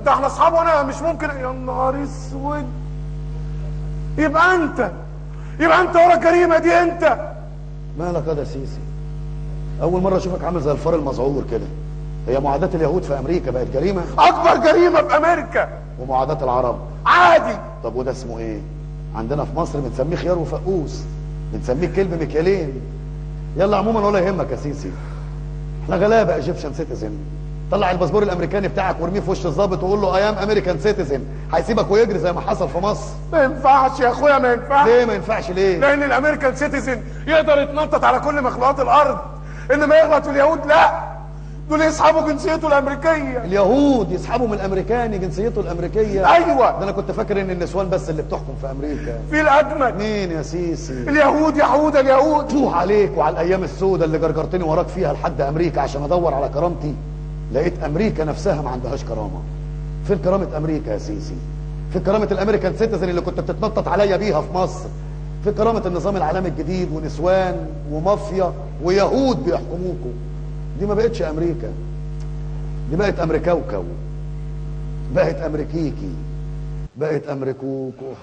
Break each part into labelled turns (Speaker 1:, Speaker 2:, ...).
Speaker 1: ده احنا اصحاب وانا مش ممكن. يا نهار اسود، يبقى انت، يبقى انت ورا الجريمة دي انت.
Speaker 2: مالك يا سيسي؟ اول مرة اشوفك عامل زي الفار المذعور كده. هي معاداة اليهود في امريكا بقت جريمة؟
Speaker 1: اكبر جريمة في امريكا.
Speaker 2: ومعاداه العرب
Speaker 1: عادي.
Speaker 2: طب وده اسمه ايه؟ عندنا في مصر بنسميه خيار وفقوس، بنسميه كلب مكيالين. يلا عموما ولا يهمك يا سيسي، احنا غلابة Egyptian citizen. طلع الباسبور الامريكاني بتاعك وارميه في وش الظابط وقول له I am American citizen، هيسيبك ويجري زي ما حصل في مصر.
Speaker 1: ما ينفعش يا اخويا، ما ينفعش.
Speaker 2: ليه ما ينفعش؟ ليه؟
Speaker 1: لان ال American citizen يقدر يتنطط على كل مخلوقات الارض، انما يغلط في اليهود لا، دول يسحبوا جنسيته الامريكية.
Speaker 2: اليهود يسحبوا من الامريكاني جنسيته الامريكية؟
Speaker 1: ايوه.
Speaker 2: ده انا كنت فاكر ان النسوان بس اللي بتحكم في امريكا.
Speaker 1: في الاجمل.
Speaker 2: مين يا سيسي؟
Speaker 1: اليهود يا حوده، اليهود.
Speaker 2: توه عليك وعلى الايام السوداء اللي جرجرتني وراك فيها لحد امريكا عشان ادور على كرامتي. لقيت امريكا نفسها ما عندهاش كرامة. فين كرامة امريكا يا سيسي؟ فين كرامة ال American citizen اللي كنت بتتنطط عليا بيها في مصر؟ فين كرامة النظام العالمي الجديد ونسوان ومافيا ويهود بيحكموكوا؟ دي ما بقتش امريكا، دي بقت امريكاوكو، بقت امريكيكي، بقت امريكوكو.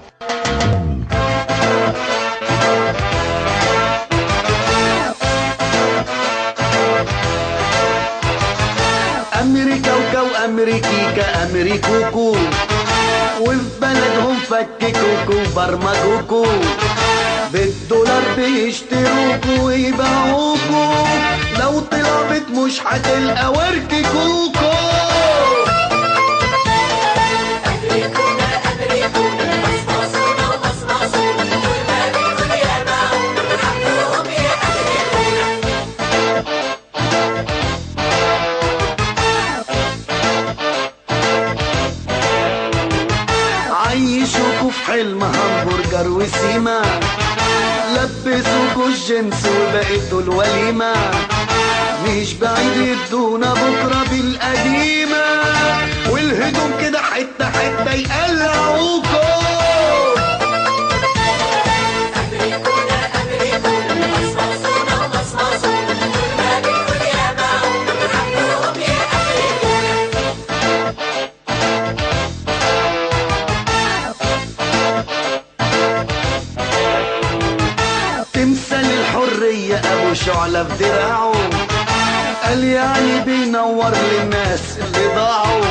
Speaker 3: امريكاوكو امريكيكا امريكوكو، وفي بلدهم فككوكو وبرمجوكو، بالدولار بيشتروكو ويبيعوكو، لو طلعت مش هتلقى ورك كوكو.
Speaker 4: أمريكونا أمريكونا مصمصونا ومصمصونا، طول ما بنقول يا معونا حقهم يا أمريكونا.
Speaker 3: عيشوكوا في حلم همبرجر وسيما، لبسوكوا الجنس وبقيتوا الوليمة، مش بعيد يدونا بكرة بالقديمة، والهدوم كده حتة حتة يقلعوكوا.
Speaker 4: أمريكونا أمريكونا مصمصونا ومصمصونا، طول ما بنقول يا معونا حقهم يا أمريكونا.
Speaker 3: تمثال الحرية أبو شعلة في دراعه، قال يعني بينور للناس اللي ضاعوا،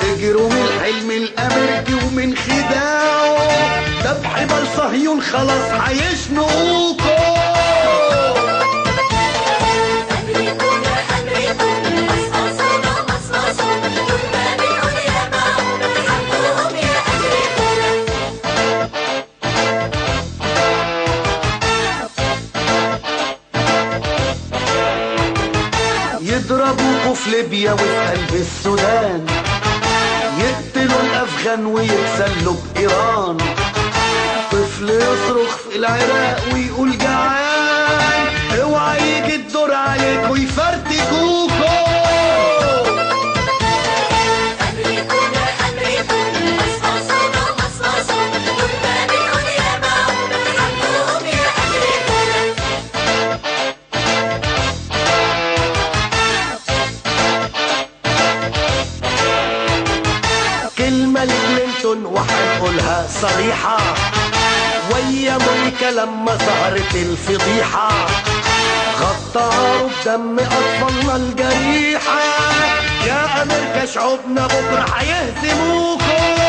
Speaker 3: اجروا من الحلم الامريكي ومن خداعة، ذبح بال صهيون خلاص هيشنقوكوا.
Speaker 4: أمريكونا أمريكونا مصمصونا ومصمصونا، طول ما بنقول يا معونا حقهم يا أمريكونا.
Speaker 3: يضربوكوا في ليبيا وفي قلب السودان، يقتلوا الأفغان ويتسلوا بإيران، طفل يصرخ في العراق ويقول جعان، اوعى يجي الدور عليك ويفرتكوكوا.
Speaker 4: أمريكونا أمريكونا مصمصونا ومصمصونا، طول ما بنقول يا معونا حقهم يا أمريكونا.
Speaker 3: كلمة لكلينتون وحنقولها صريحة، ويا مونيكا لما ظهرت الفضيحة، غطاروا بدم أطفالنا الجريحة، يا أمريكا شعوبنا بكرة هيهزموكوا.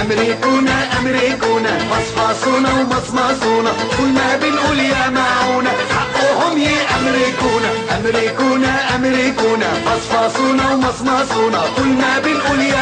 Speaker 3: أمريكونا أمريكونا فصفصونا ومصمصونا، طول ما بنقول يا معونا حقهم يا أمريكونا. أمريكونا أمريكونا فصفصونا ومصمصونا، طول ما بنقول يا